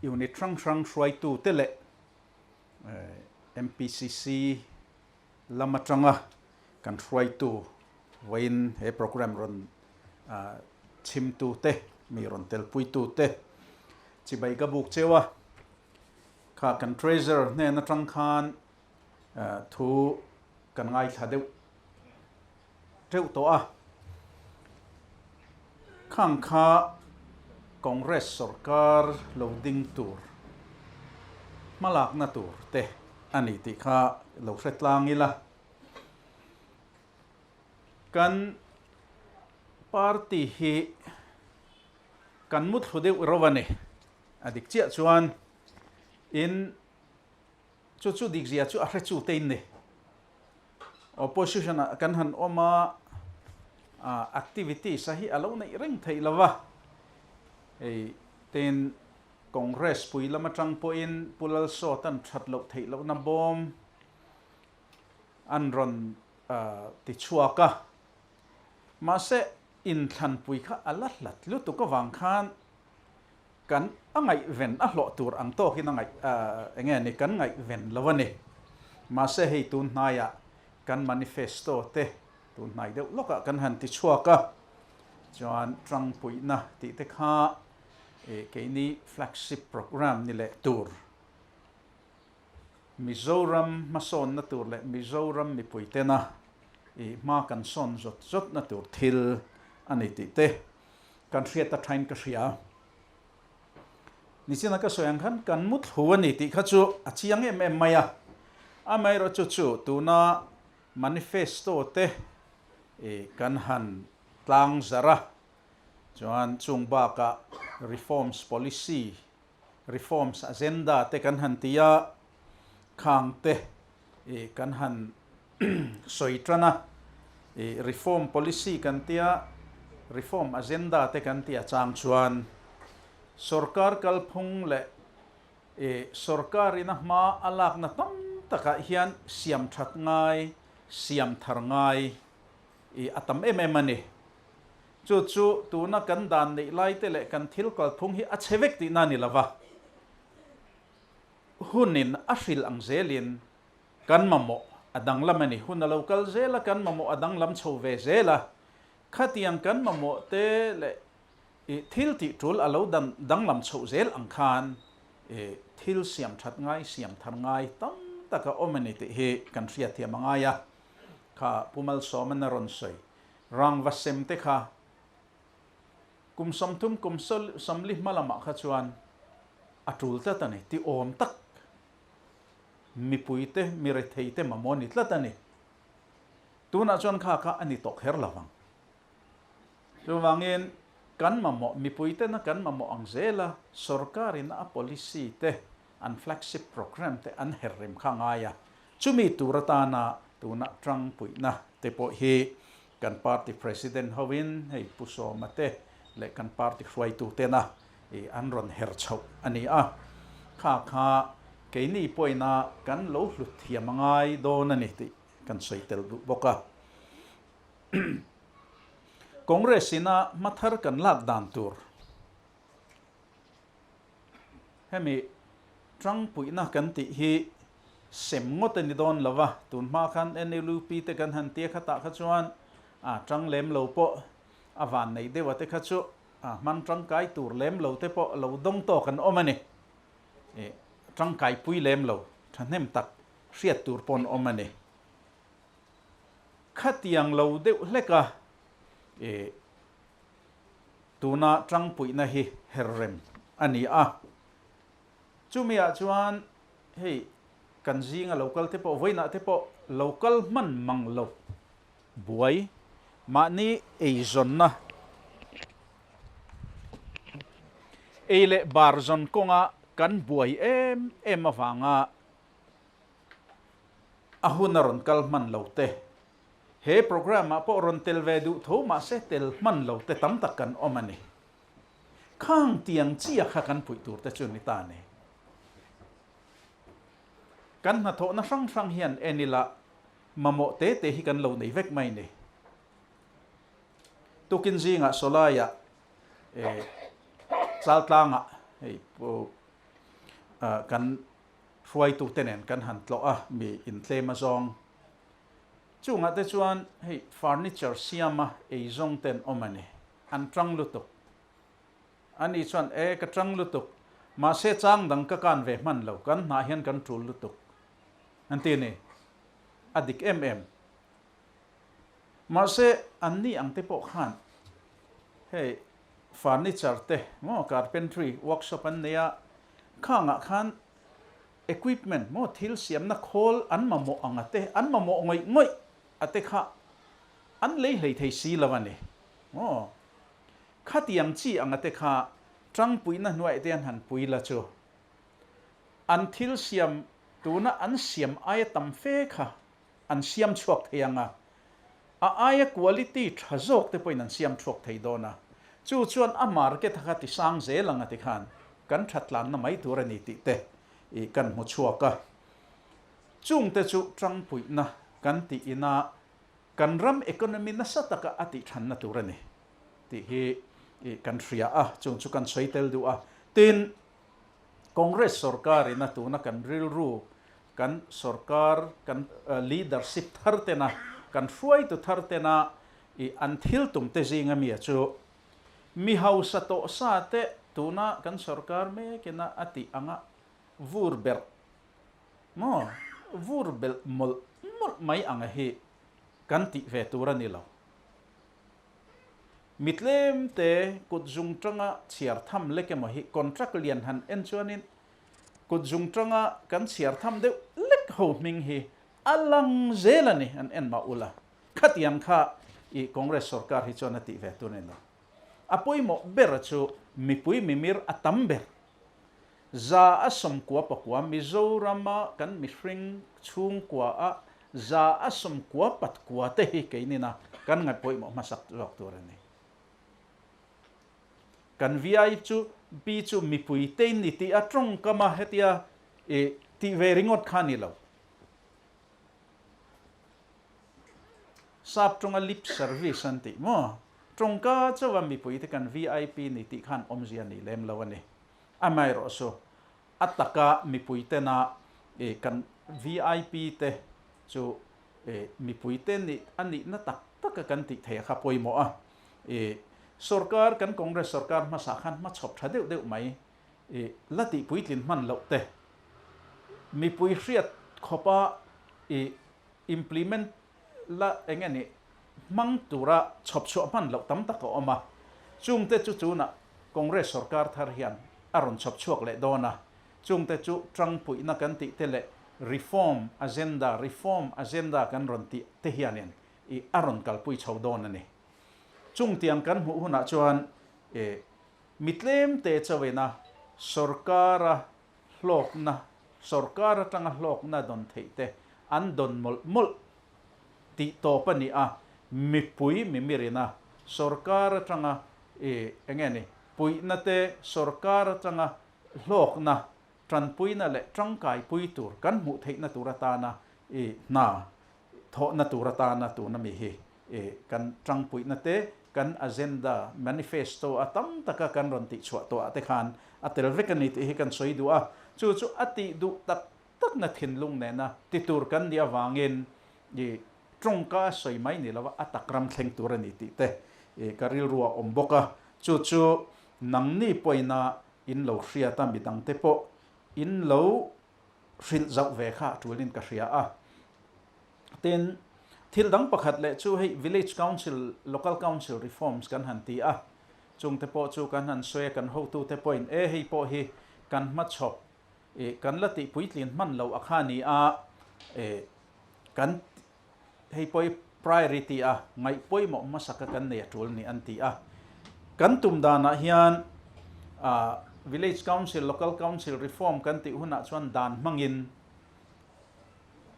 Unit hrang hrang hruaitute leh MPCC lam atanga kan hruaitu vawiin he programme rawn chhimtute, mi rawn telpuitute chibai ka buk cheu a. Kha kan Treasurer hnen atang khan thu kan ngaithla deuh teuh tawh a. Khang kha Congress sorkar lo ding tur hmalakna tur te a ni tih kha lo hre tlang ila. Kan party hi kan muthlu deuh ro a ni. A dik chiah chuan in Chu chu dikzia chu a hre chu te in ni. Opposition ah kan han awm a, activities a hi a lo neih reng theih lo va. Hei tin Congress pui lam atang pawhin Pu Lalsawt an that loh theih lohna bawm an rawn ti chhuak a. Mahse inthlanpui kha a la hlat lutuk avang khan Kan a ngaihven a hlawh tur ang tawkin a ngaih eng nge ni kan ngaihven lo a ni. Mahse hei tun hnaiah kan manifesto te tun hnai deuh lawkah kan han ti chhuak a, chuan tangpuihna tih te kha keini flagship programme ni leh tur, Mizoram hmasawnna tur leh Mizoram mipui tena hma kan sawn zawt zawtna tur thil a ni tih te Kan hriat a thain ka hria. Nichina ka sawi ang khan kan muthlu a ni tih kha chu a chiang em em mai a. Amaherawhchu chu tuna manifesto te kan han tlang zarh a, chuan chung bakah reforms policy, reforms agenda te kan han ti a, khang te kan han sawi tan a, reform policy kan tia, reform agenda te kan tia chang chuan sorkar kalphung leh sorkar ina hma a lakna tam takah hian siam that ngai, siam thar ngai a tam em em a ni. Chu chu tuna kan dan neih lai te leh kan thil kalphung hi a chhe vek tihna a ni lova. Hunin a hrilh ang zelin kan mamawh a danglam a ni. Hun a lo kal zel a, kan mamawh a danglam chho ve zel a. Khatiang kan mamawh te leh i thil tih tul a lo dan danglam chhoh zel ang khan i thil siam that ngai, siam thar ngai tam tak a awm a ni tih hi kan hriatthiam a ngai a. Kha Pu Malsawman a rawn sawi rangva sem te kha Kum 30 kum 40 hma lamah kha chuan a tul tlat a ni, ti awm tak mipuite, mi retheite mamawh a ni tlat a ni. Tunah chuan kha kha a ni tawh kher lo vang. Chuvangin kan mamawh, mipuitena kan mamawh ang zela sorkarin a policy te, an flagship programme te an her rem kha ngai a. Chumi tur atana tuna tangpuihna te pawh hi Kan party president hoin hei Pu Sawma te leh kan party hruaitu tena i an rawn her chhoh a ni a, kha kha keini pawhina kan lo hlut thiam a ngai dawn a ni tih kan sawi tel duh bawk a. Congress ina hmathar kan lak dan tur Hemi tangpuihna kan tih hi sem ngawt a ni dawn lo va, tun hma khan NLUP te kan han tia khatah kha chuan a tang lem lo pawh a van nei deuh a te kha chu a hman tangkai tur lem lo te pawh lo dawng tawk an awm a ni. Ih tangkai pui lem lo thahnem tak hriat tur pawh an awm a ni. Khatiang lo deuh hlek a ih Tuna tangpuihna hi herrem a ni a, chumiah chuan hei kan zinga local te pawh vawiinah te pawh local hman mang lo buai mahni eizawnna ei leh bar zawn kawnga kan buai em em avanga a hun a rawn kal hman lo te He programme ah pawh rawn tel ve duh tho mahse tel hman lo te tam tak kan awm a ni. Khang tiang chia kha kan puih tur te chu ni ta ni. Kan hnathawhna hrang hrang hian en ila mamawh te te hi kan lo nei vek mai ni. Tukin zingah Sawlaiah eh Chaltlangah hei pu. kan hruaitute nen kan han tlawh a, mi intlem a zawng. Chungah te chuan hei furniture siama eizawng te an awm a ni, an tang lutuk. Ani chuan, E, ka tang lutuk, mahse chang dang ka kan ve hman lo, kan hnah hian kan tul lutuk. An ti a ni. A dik em em. Mahse, anni ang te pawh khan hei furniture te maw carpentry workshop an nei a, khangah khan equipment maw thil siamna khawl an mamawh ang a te, an mamawh ngawih ngawih a te kha an lei hlei thei si lo a ni maw. Khatiang chi ang a te kha tangpuina hnuaih te an han pui la chu an thil siam tuna an siam aia tam fe kha an siam chhuak thei ang a, a aia quality tha zawk te pawhin an siam chhuak thei dawn a, chu chuan a market a kha ti sang zel ang a ti khan kan tha tlanna mai tur a ni tih te ih kan hmu chhuak a. Chung te chu tangpuihna kan tih ina kan ram economy nasa taka a tih thanna tur a ni tih hi ih kan hria a, chung chu kan sawi tel duh a. Tin, Congress sorkar ina tuna kan rilru Kan sorkar, kan leadership thar tena, kan hruaitu thar tena i an thil tum te zinga mi a chu mi hausa tawh sa te tuna kan sorkar mekina a tih anga vur berh maw, vur belh mawlh mawlh mai anga hi kan tih ve tur a ni lo. Mi tlem te kut zung tanga chhiar tham lek emaw hi contract lian han en chuanin Kut zung tanga kan chhiar tham deuh lek ho hming hi a lang zel a ni, an en mah ula. Khatiang kha i Congress sorkar hi chuan a tih ve tur a ni lo. A pawimawh ber chu mipui mimir a tam ber. Za a sawmkua pakua Mizorama kan mihring chhungkua a za a sawmkua patkua te hi keinina kan ngaih pawimawh hmasak zawk tur a ni. Kan VI chu Pi chu mipui te in ni tih a tawngkam a hetia i tih ve ringawt kha a ni lo. Sap tawnga lip service an tih maw? Tawngka chauha mipui te kan VIP ni tih khan awmzia a ni lem lo a ni. Amaherawhchu a taka mipui tena i kan VIP te chu i mipui te nih a nihna tak taka kan tih theih a kha pawimawh a. I sorkar, kan Congress sorkar hmasa khan hmachhawp tha deuh deuh mai i la tih puitlin hman loh te, mipui hriat khawpa i implement la eng nge nih hmang tura chhawp chhuah hman loh tam tak a awm a, chungte chu tunah Congress sorkar thar hian a rawn chhawp chhuak leh dawn a, chungte chu tangpuihna kan tih te leh reform agenda, reform agenda kan rawn tih te hianin i a rawn kalpui chho dawn a ni. Chungtiang kan hmuh hunah chuan e mi tlemte chauhina sorkara hlawkna, sorkar atanga hlawkna dawn theih te an dawn mawlh mawlh tih tawp a ni a, mipui mimirina sorkar atanga e enge ni puihna te, sorkar atanga hlawkna tanpuina leh tangkaipui tur kan hmuh theihna tur atana i hna thawhna tur atana tuna mi hi kan tangpuihna te, kan agenda, manifesto a tam taka kan rawn tihchhuah tawh ah te khan a tel vek a ni tih hi kan sawi duh a. Chu chu a tih duh tak takna thinlung nena ti tur kan nih avangin i tawngka a sawi mai ni lova a tak ram thleng tur a ni tih te ka rilru a awm bawk a. Chu chu nangni pawina in lo hriat a, midangte pawh in lo hrilh zauh ve kha a tulin ka hria a. Tin, thil dang pakhat leh chu hei Village Council, Local Council Reforms kan han ti a, chungte pawh chu kan han sawi a, kan hotute pawhin e hei pawh hi kan hmachhawp ih kan la tih puitlin hman loh a kha ni a, ih kan Hei pawh hi priority a ngaih pawimawh hmasaka kan nei a tul ni an ti a. Kan tum danah hian Village Council, Local Council Reform kan tih hunah chuan dan hmangin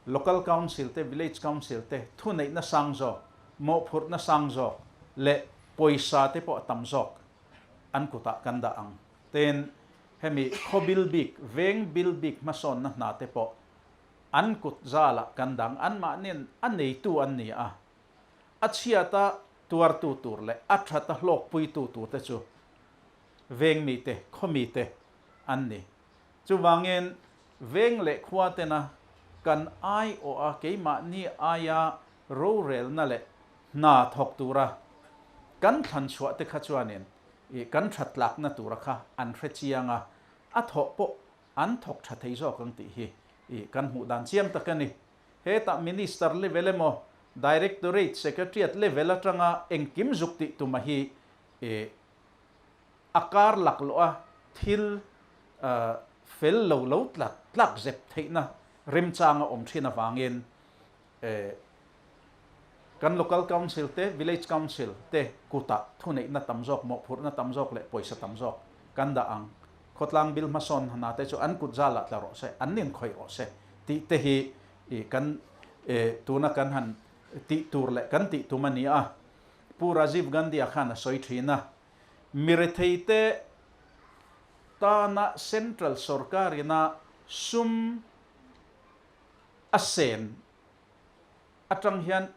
Local Council te, Village Council te thuneihna sang zawk, mawhphurhna sang zawk leh pawisa te pawh a tam zawk an kutah kan dah ang. Tin, hemi khaw bil bik, veng bil bik hmasawnna hna te pawh An kut zalah kan dang, anmahni'n a neitu an ni a, a chhiata tuartu tur leh a thata hlawkpuitu turte chu vengmite, khawmite an ni. Chuvangin veng leh khua tena kan aiawh a keimahni aia rorelna leh hna thawk tura kan thlan chhuah te kha chuanin kan that tlakna tura kha an hre chiang a, a thawh pawh an thawk tha thei zawk ang tih hi kan hmuh dan chiang tak a ni. Hetah Minister level emaw Directorate Secretariat level atanga engkim zuk tih tuma hi a kar laklawh a thil fel lo lo tlak tlak zep theihna remchanga awm thin avangin kan Local Council te, Village Council te kutah thuneihna tam zawk, mawhphurhna tam zawk leh pawisa tam zawk kan dah ang. Khawtlang bil hmasawn hna te chu an kut zalah tla rawh se, an inkhawih rawh se tih te hi kan tuna kan han tih tur leh kan tih tum a ni a. Pu Rajiv Gandhi-a khan a sawi thin a, Miretheite tana Central sorkarina sum a sen atang hian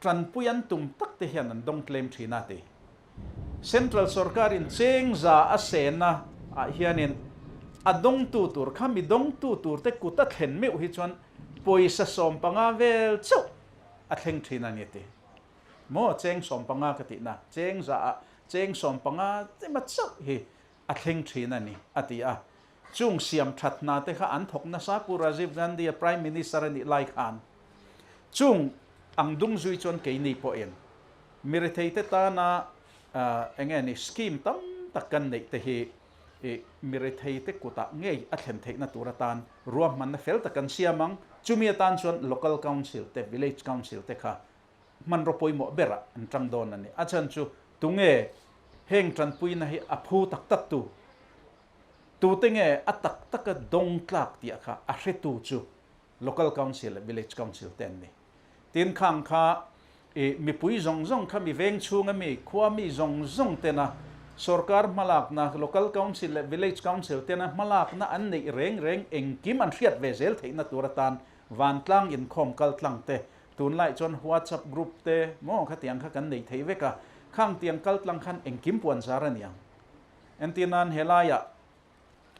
tanpui an tum tak te hian an dawng tlem thin a ti. Central sorkarin cheng za a sena ah hianin a dawngtu tur kha mi dawngtu tur te kut a thlen meuh hi chuan pawisa 15 vel chauh a thleng thin a ni ti. Maw cheng 15 ka tihna cheng za ah cheng 15 ema chauh hi a thleng thin a ni, a ti a. Chung siam that hna te kha an thawk nasa Pu Rajiv Gandhi a Prime Minister a nih lai khan chung ang dung zui chuan keini pawhin mirethei te tana eng nge ni scheme tam tak kan neih te hi mirethei te kutah ngei a thlen theihna tur atan ruahmanna fel tak kan siam ang. Chumi atan chuan Local Council te Village Council te kha hmanraw pawimawh berah an tang dawn a ni. A chhan chu tunge heng tanpuina hi a phu tak tak tu? Tute nge a tak taka dawng tlak tih kha a hretu chu Local Council leh Village Council te an ni. Tin khang kha i mipui zawng zawng kha mi veng chhunga mi, khua mi zawng zawng tena sorkar hmalakna, Local Council leh Village Council tena hmalakna an neih reng reng engkim an hriat ve zel theihna tur atan vantlang inkhawm kal tlang te Tunlai chuan WhatsApp group te maw khatiang kha kan nei thei vek a, khang tiang kal tlang khan engkim puan zar a ni ang. Entir nan helaiah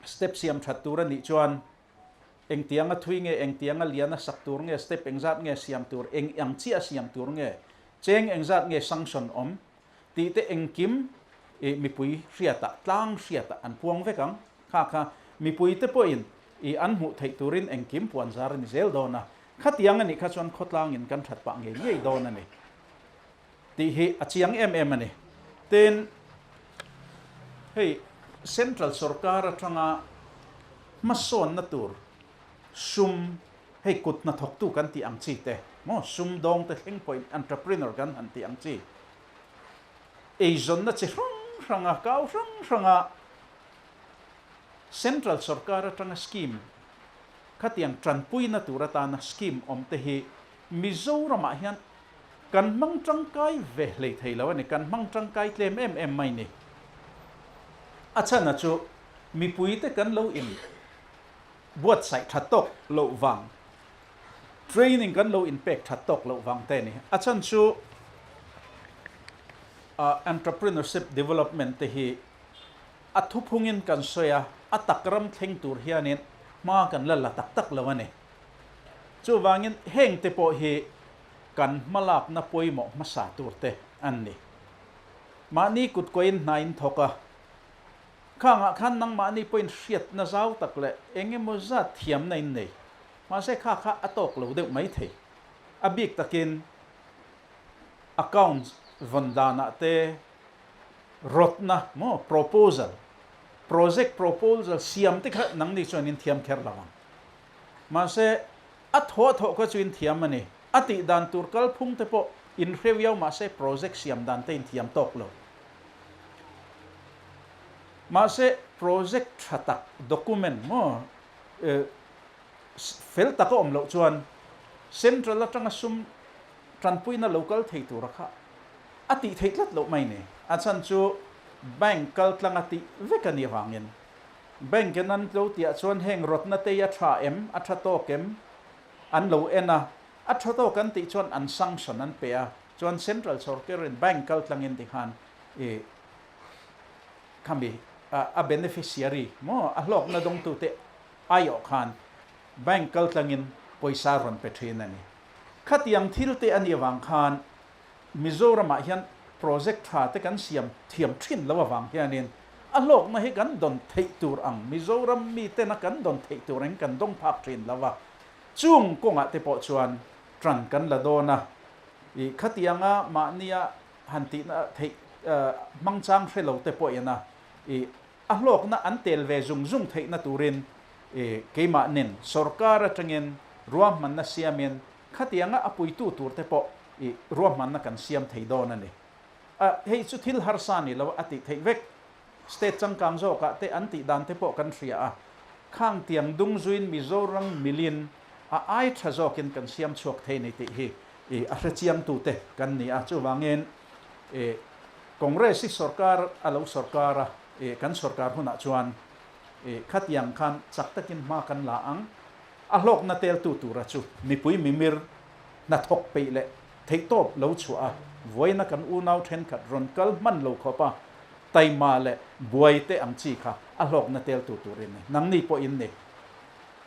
step siam that tur a nih chuan engtianga thui nge, engtianga lian a sak tur nge, step engzat nge siam tur, eng ang chiah siam tur nge, cheng engzat nge sanction awm tih te engkim i mipui hriatah, tlang hriatah an puang vek ang. Kha kha mipui te pawhin i an hmuh theih turin engkim puan zar a ni zel dawn a, Khatiang a nih kha chuan khawtlangin kan that pah ngei ngei dawn a ni tih hi a chiang em em a ni. Tin, hei Central sorkar atanga hmasawnna tur sum, hei kut hnathawktu kan tih ang chi te, maw sum dawngte thleng pawhin entrepreneur kan han tih ang chi, eizawnna chi hrang hranga, kau hrang hranga Central sorkar atanga scheme Khatiang tanpuina tur atana scheme awm te hi Mizoramah hian kan hmang tangkai ve hlei thei lo a ni, kan hmang tangkai tlem em em mai ni. A chhana chu mipuite kan lo in buatsaih tha tawk loh vang, training kan lo in pek tha tawk loh vang te a ni. A chhan chu entrepreneurship development te hi A thuphungin kan sawi a, a tak ram thleng tur hianin hma kan la la tak tak lo a ni. Chuvangin hengte pawh hi kan hmalakna pawimawh hmasa turte an ni. Mahni kutkawiin hna in thawk a, khangah khan nangmahni pawhin hriatna zau tak leh eng emaw zat thiamna in nei. Mahse kha kha a tawk lo deuh mai thei. A bik takin accounts vawn danah te, Rawtna maw proposal, project proposal siam te kha nangni chuan in thiam kher lo ang. Mahse a thawh thawh kha chu in thiam a ni. A tih dan tur kalphung te pawh in hre viau mahse project siam dan te in thiam tawk lo. Mahse project tha tak document maw fel tak a awm loh chuan central atanga sum tanpuina lo kal thei tura kha a tih theih tlat loh mai ni. A chhan chu bank kal tlang a tih vek a nih avangin bank in an lo tihah chuan heng rawtna te hi a tha em, a tha tawk em an lo en a, a tha tawk an tih chuan an sanction an pe a, chuan central sorkarin bank kal tlangin tikhan i khami. a beneficiary maw a hlawkna dawngtute aiawh khan bank kaltlangin pawisa rawn pe thin a ni. Khatiang thil te a nih avang khan Mizoramah hian project tha te kan siam thiam thin lo avang hianin a hlawkna hi kan dawn theih tur ang Mizoram mitena kan dawn theih tur ang kan dawng phak thin lo a, chung kawngah te pawh chuan tan kan la dawn a, ih khatianga mahnia han tihna theih hmangchang hre lo te pawhin a ih a hlawkna an tel ve zung zung theihna turin ih keimah nen sorkar atangin ruahmanna siamin Khatianga a puitu tur te pawh i ruahmanna kan siam thei dawn a ni. A, hei chu thil harsa ni lo a tih theih vek. State changkang zawkah te an tih dan te pawh kan hria a. Khang tiang dung zuin Mizoram milin a ai tha zawkin kan siam chhuak thei ni tih hi i a hrechiangtu te kan ni a. Chuvangin i Congress hi sorkar a lo sorkar a, i kan sorkar hunah chuan i khatiang khan chak takin hma kan la ang. A hlawkna teltu tura chu mipui mimir hnathawk peih leh theihtawp lo chhuah a, vawiina kan unau thenkhat rawn kal hman lo khawp a, taima leh buai te ang chi kha a hlawkna teltu tur in ni. Nangni pawh in ni.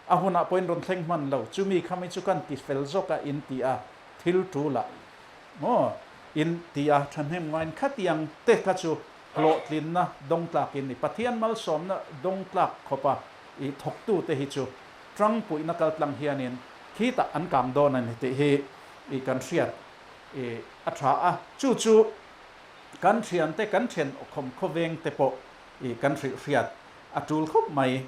A hunah pawhin rawn thleng hman lo, chumi khami chu kan ti fel zawk a in ti a, thil tul ah maw in ti a, thahnem ngaiin khatiang te kha chu hlawhtlinna dawngtlak in ni. Pathian malsawmna dawngtlak khawp a i thawktute hi chu tangpuihna kaltlang hianin khitah an kang dawn a ni tih hi i kan hriat i a tha a. Chu chu kan thiante, kan thenawkhawm khawvengte pawh i kan hrilh hriat a tul khawp mai.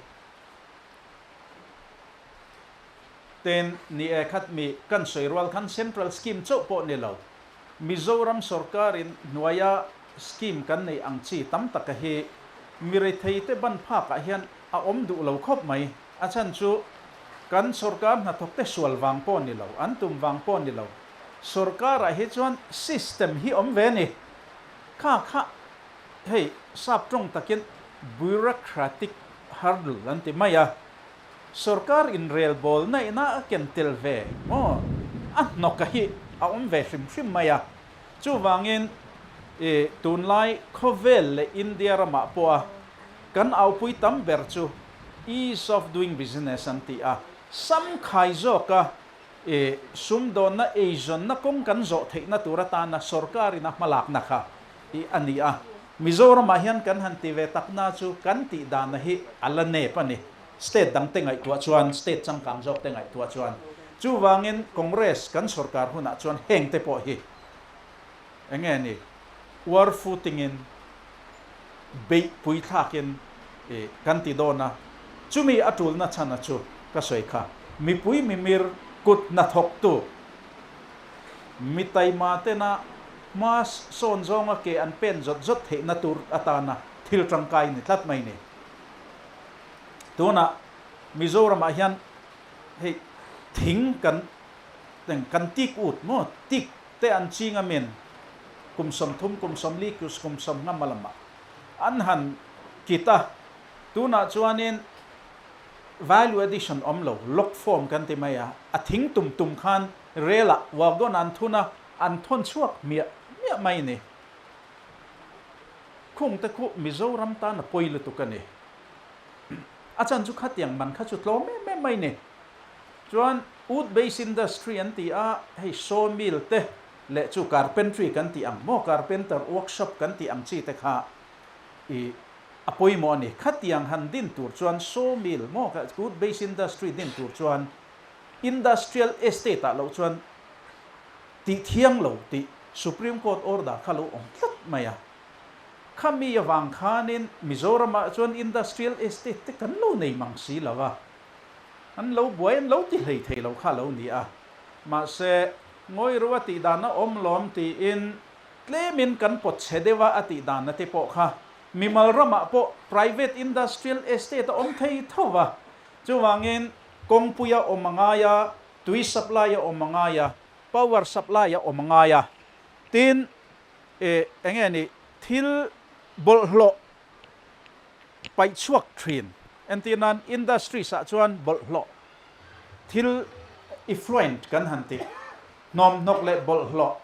Tin, ni e khat mi kan sawi rual khan Central Scheme chauh pawh ni lo, Mizoram sorkarin hnuaia scheme kan neih ang chi tam taka hi miretheite ban phakah hian a awm duh lo khawp mai. A chhan chu kan sorkar hnathawkte sual vang pawh ni lo, an tum vang pawh ni lo. Sorkarah hi chuan system hi awm ve ni. Kha kha hei sap tawng takin bureaucratic hurdle an ti mai a. Sorkar inrelbawl naihna a ken tel ve maw? A hnawka hi a awm ve hrim hrim mai a. Chuvangin i tunlai khawvel leh India ramah pawha kan aupui tam ber chu ease of doing business an ti a. Samkhai zawka i sumdawnna eizawnna kawng kan zawh theihna tur atana sorkarin a hmalakna kha i a ni a. Mizoramah hian kan han ti ve takna chu kan tih dana hi a la nep a ni. State dangte ngaihtuah chuan, state changkang zawkte ngaihtuah chuan. Chuvangin Congress kan sorkar hunah chuan hengte pawh hi eng nge ni, uar footing-in beihpui thlakin kan ti dawn a. Chumi a tulna chhana chu ka sawi kha, mipui mimir kut hnathawktu, Mi taima tena hma sawn zawnga ke an pen zawt zawt theihna tur atana thil tangkai ni tlat mai ni. Tunah Mizoramah hian hei thing kan kan tik ut maw tik te an ching a min kum 30 kum 40 kum 50 lamah an han kit a, tunah chuanin value addition awm lo log form kan ti mai a, a thing tum tum khan Rel ah wagon an thun a, an thawn chhuak hmiah hmiah mai ni. Khung te khu Mizoram tan a pawi lutuk a ni. A chan chu khatiang man kha chu tlawm em em mai ni. Chuan wood based industry an ti a, hei sawmill te leh chu carpentry kan tih ang maw, carpenter workshop kan tih ang chi te kha i a pawimawh a ni. Khatiang han din tur chuan sawmill maw, wood based industry din tur chuan Industrial Estate ah loh chuan tih thiang lo tih Supreme Court order kha lo awm tlat mai a. Khami avang khanin Mizoramah chuan Industrial Estate te kan lo nei mang si lo a, an lo buai an lo ti hlei thei lo kha lo ni a. Mahse, ngawi ru a tih dan a awm lawm tiin tlemin kan pawt chhe deuh a a tih danna te pawh kha mimal ramah pawh Private Industrial Estate a awm thei tho va. Chuvangin Kawngpui a awm a ngai a, tui supply a awm a ngai a, power supply a awm a ngai a, tin eh eng nge ni thil bawlhhlawh paih chhuak thin entir nan industries ah chuan bawlhhlawh thil effluent kan han tih hnawmhnawk leh bawlhhlawh.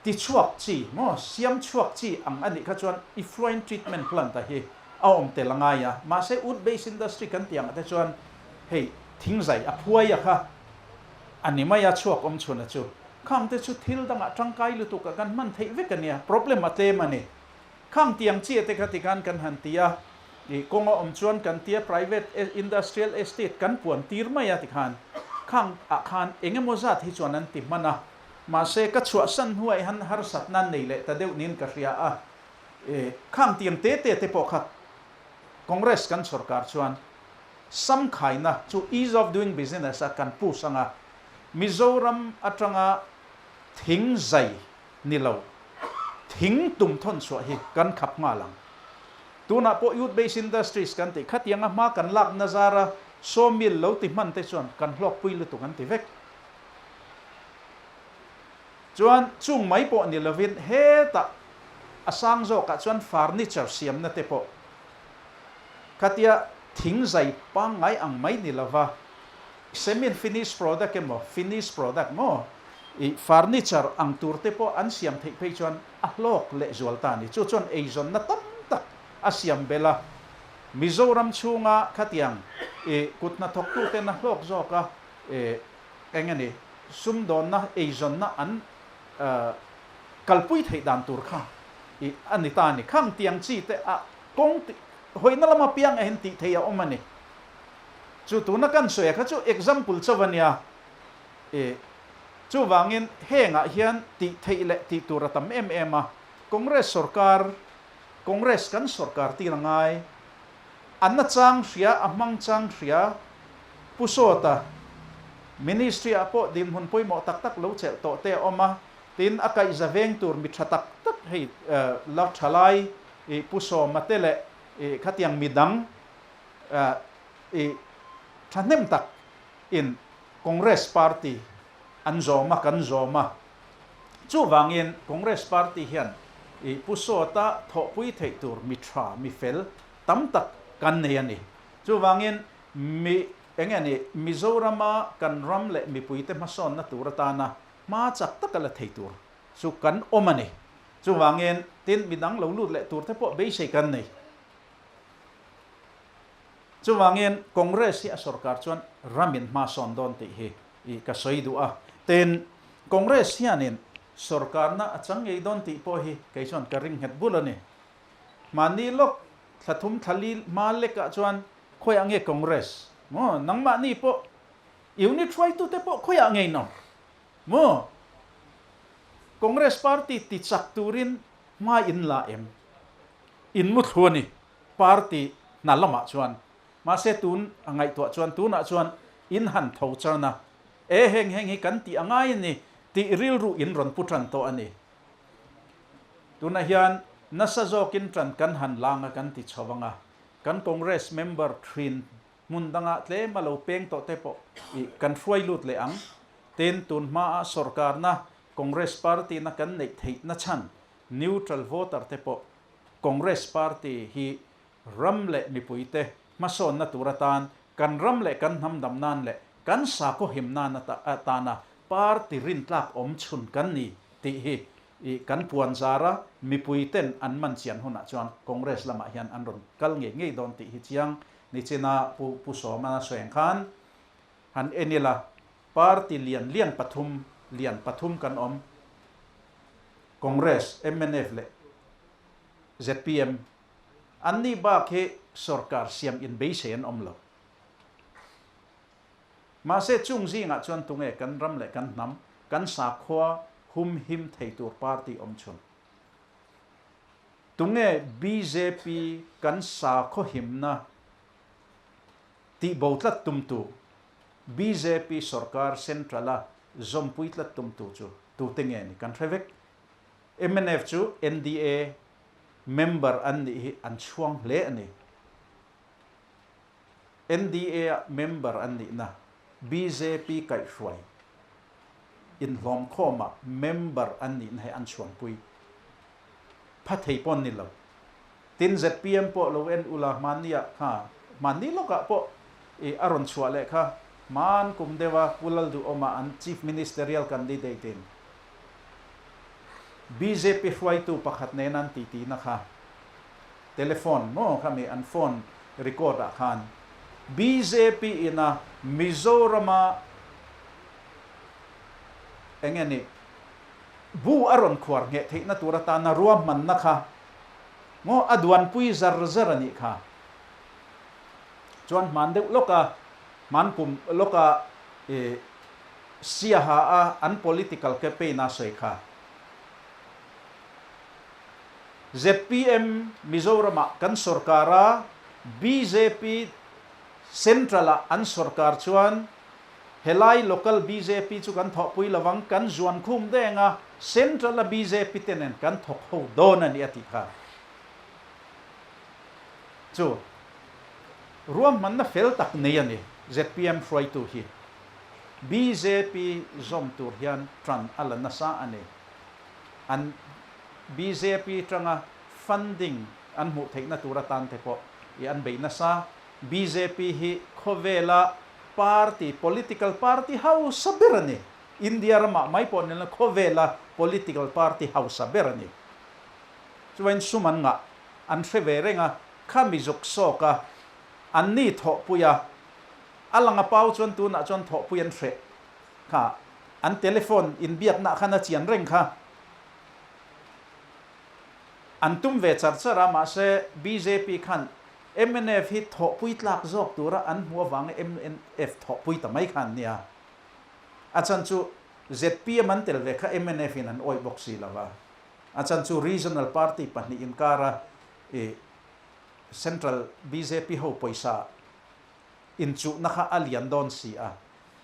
Tichhuak chi maw, siam chhuak chi ang a nih kha chuan effluent treatment plant a hi a awm tel a ngai a, mahse wood based industry kan tih angah te chuan hei thingzai a phuai a kha a ni mai a, chhuak awm chhun a chu. Khang te chu thil dangah tangkai lutuk a kan hman theih vek a nia, problem a tlem a ni. Khang tiang chiah te kha tikhan kan han ti a, ih kawng a awm chuan kan tia private industrial estate kan puan tir mai a tikhan khang ah khan eng emaw zat hi chuan an ti hman a, mahse ka chhuahsan hnuah hian harsatna nei leh ta deuh niin ka hria a, ih khang tiang te te te pawh kha Congress kan sorkar chuan samkhaina chu ease of doing business a kan push ang a, Mizoram atanga thing zai Ni lo. Thing tum thawn chhuah hi kan khap nghal ang. Tunah pawh Youth Based Industries kan tih khatianga hma kan lak na zara sawmill lo ti hman te chuan kan hlawkpui lutuk an ti vek. Chuan chung mai pawh ni lovin hetah a sang zawkah chuan furniture siamna te pawh khatia thing zai pangngai ang mai ni lova Semi finished product emaw finished product maw i furniture ang tur te pawh an siam theih phei chuan a hlawk leh zual ta a ni. Chu chuan eizawnna tam tak a siam belh a. Mizoram chhunga khatiang i kut hnathawktu ten a hlawk zawk a, i eng a ni sumdawnna eizawnna an kalpui theih dan tur kha i a ni ta a ni. Khang tiang chi te a kawng hawihna lama piang ahin tih theih a awm a ni. Chu tuna kan sawi a kha chu example chauh a nia. E, chuvangin hengah hian tih theih leh tih tur a tam em em a. Congress sorkar, Congress kan sorkar tir a ngai. A nachang hria, a hmang chang hria, Pu Sawta Ministry ah pawh dinhmun pawimawh tak tak lo chelh tawh te a awm a. Tin, a kaihza veng tur mi tha tak tak hei la tha lai Pu Sawma te leh khatiang midang I thahnem tak in Congress party an zawm a, kan zawm a. Chuvangin Congress party hian i Pu Sawta thawhpui theih tur mi tha, mi fel tam tak kan nei a ni. Chuvangin mi eng nge ni Mizorama kan ram leh mipuite hmasawnna tur atana hma chak taka la thei tur chu kan awm a ni. Chuvangin tin midang lo lut leh tur te pawh beisei kan nei. Chuvangin Congress hi a sorkar chuan ramin hma sawn dawn tih hi i ka sawi duh a. Tin, Congress hianin sorkarna a chang ngei dawn tih pawh hi kei chuan ka ring nghet bul a ni. Mahni lawk thla thum thla li hma lekah chuan khawiah nge Congress maw? Nangmahni pawh unit hruaitute pawh khawiah ngei nawm maw? Congress party ti chak turin hma in la em? In mu thlu a ni party hna lamah chuan. Mahse tun a ngaihtuah chuan tunah chuan in han tho char na e heng heng hi kan tih a ngai a ni tih rilru in rawn pu tan tawh a ni. Tunah hian nasa zawkin tan kan han lang a kan ti chho ang a, kan Congress member thin hmun dangah tlem a lo peng tawh te pawh i kan hruai lut leh ang. Tin, tun hmaa sorkarna Congress party na kan neih theih na chhan Neutral voter te pawh Congress party hi ram leh mipuite hmasawnna tur atan, kan ram leh kan hnam dam nan leh kan sakhaw him nan atana party rintlak awm chhun kan ni tih hi i kan puan zar a, mipuiten an man chian hunah chuan Congress lamah hian an rawn kal ngei ngei dawn tih hi chiang nichina Pu Pu Sawma sawi ang khan han en ila party lian lian pathum lian pathum kan awm. Congress, mnf leh zpm an nih bak hi sorkar siam inbeisei an awm lo. Mahse chung zingah chuan tunge kan ram leh kan hnam, kan sakhua humhim thei tur party awm chhun? Tunge bjp kan sakhaw himna tihbo tlat tumtu, bjp sorkar central-a zawmpui tlat tumtu chu tute nge ni kan hre vek. Mnf chu NDA member an nih hi an chhuang hle a ni. NDA-a member an nihna bjp kaihhruai inhlawmkhawma member an nihna hi an chhuanpui pha thei pawh an ni lo. Tin, zpm pawh lo en ula hmanniah kha, hmanni lawkah pawh i a rawn chhuah leh kha, hman kum deuha Pu Lalduhawma an Chief Ministerial candidate in. Bjp hruaitu pakhat nena an titi-na kha telephone maw khami an phone record ah khan bjp ina Mizorama enge ni bu a rawn khuar ngheh theihna tur atana ruahmanna kha maw a duanpui zar zar a nih kha. Chuan hman deuh lawka hman kum lawka i Siaha a an political campaign a sawi kha. Zpm Mizoram ah kan sorkar a, bjp Central ah an sorkar chuan helai local bjp chu kan thawhpui lovang, kan zuan khum deng a, Central a bjp te nen kan thawk ho dawn a ni a tih kha. Chu ruahmanna fel tak nei a ni zpm hruaitu hi. Bjp zawm tur hian tan a la nasa a ni. An bjp tanga funding an hmuh theihna tur atan te pawh i an bei nasa. Bjp hi khawvela party, political party hausa ber a ni. India ramah mai pawh nilna khawvela political party hausa ber a ni. Chuvain sum an ngah an hre ve reng a, khami zuk sawk a, an ni thawhpui a, A lang a pau chuan tunah chuan thawhpui an hreh kha, an telephone inbiakna khan a chian reng kha. An tum ve char char a, mahse bjp khan mnf hi thawhpui tlak zawk tura an hmuh avanga mnf thawhpui ta mai kha an nia. A chan chu zpm an tel ve kha mnf in an awih bawk si lo va. A chan chu regional party pahnih inkara i central bjp ho pawisa inchuhna kha a lian dawn si a,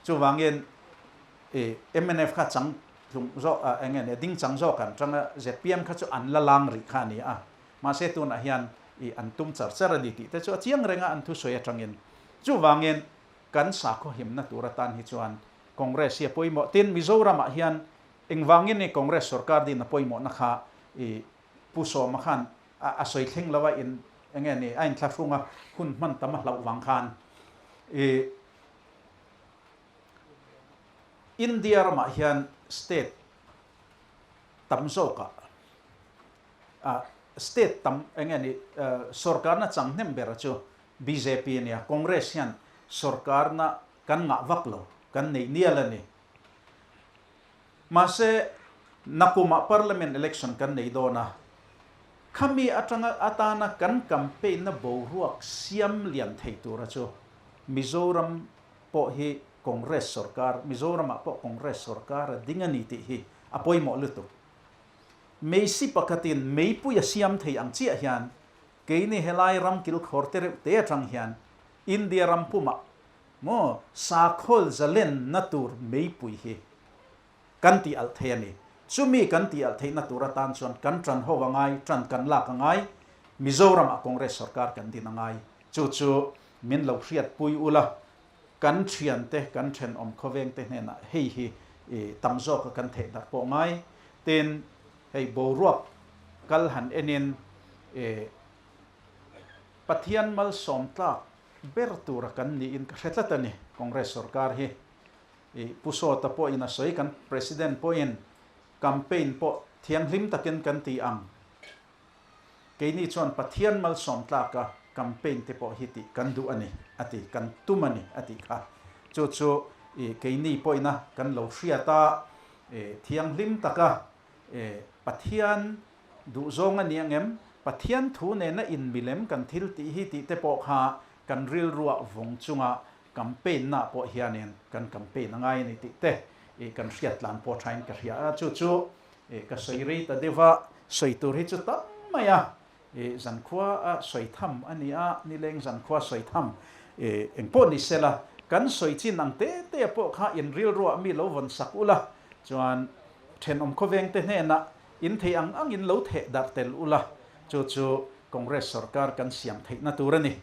chuvangin i mnf kha chang tlung zawk a eng nge ni ding chang zawk an tang a, zpm kha chu an la lang rih kha a ni a, mahse tunah hian i an tum char char a ni tih te chu a chiang reng a an thusawi atangin. Chuvangin kan sakhaw himna tur atan hi chuan Congress hi a pawimawh. Tin, Mizoramah hian engvangin i Congress sorkar din a pawimawhna kha i Pu Sawma khan a sawi thleng lo a in eng nge ni a inthlahrung a hun hman tam a hlauh vang khan i India ramah hian state tam zawkah a state tam eng nge ni sorkarna chang hnem bera chu bjp a nia Congress hian sorkarna kan ngah vak lo kan neih nial a ni. Mahse, nakumah Parliament election kan nei dawn a, khami atanga atana kan campaign-na boruak siam lian thei tura chu Mizoram pawh hi Congress sorkar, Mizoramah pawh Congress sorkar a ding a ni tih hi a pawimawh lutuk. Meisi pakhatin meipui a siam thei ang chiah hian keini helai ram kilkhawr te reuh te atang hian India ram pumah Maw, sakhawl zalenna tur meipui hi kan tih alh thei a ni. Chumi kan tih alh theihna tur atan chuan kan ṭan ho a ngai, ṭan kan lak a ngai, Mizoramah Congress sorkar kan din a ngai. Chu chu min lo hriatpui ula, kan ṭhiante, kan ṭhenawm khawvengte hnenah hei hi tam zawka kan theih darh pawh ngai. Tin, hei boruak kal han enin Pathian malsawm tlak ber tura kan niin ka hre tlat a ni Congress sorkar hi. I Pu Sawta pawhin a sawi kan President pawhin campaign pawh thianghlim takin kan ti ang. Keini chuan Pathian malsawm tlaka campaign te pawh hi tih kan duh a ni a ti, kan tum a ni a tih kha. Chu chu i keini pawhina kan lo hriat a, i thianghlim taka i Pathian Duhzawng a ni ang em? Pathian thu nena inmilem kan thil tih hi tih te pawh kha kan rilruah vawng chunga campaign na pawh hianin kan campaign a ngai a ni tih te i kan hriat tlan pawh thain ka hria a. Chu chu i ka sawi rei ta deuh a, sawi tur hi chu tam mai a, i zankhua a sawi tham a ni a, nileng zankhua sawi tham i engpawh ni sela kan sawi chin ang te te pawh kha in rilruah mi lo vawn sak ula chuan thenawm khawveng te hnenah In thei ang angin lo theh darh tel ula, chu chu Congress sorkar kan siam theihna tur a ni.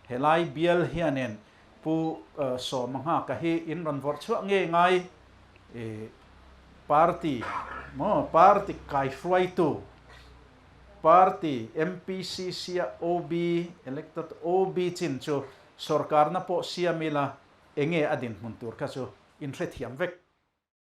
Helai bial hianin Pu Sawma Nghaka hi in rawn vawrh chhuah ngei ngai i party maw party kaihruaitu party MPCC a OB elected OB chin chu sorkarna pawh siam ila enge a dinhmun tur kha chu in hrethiam vek.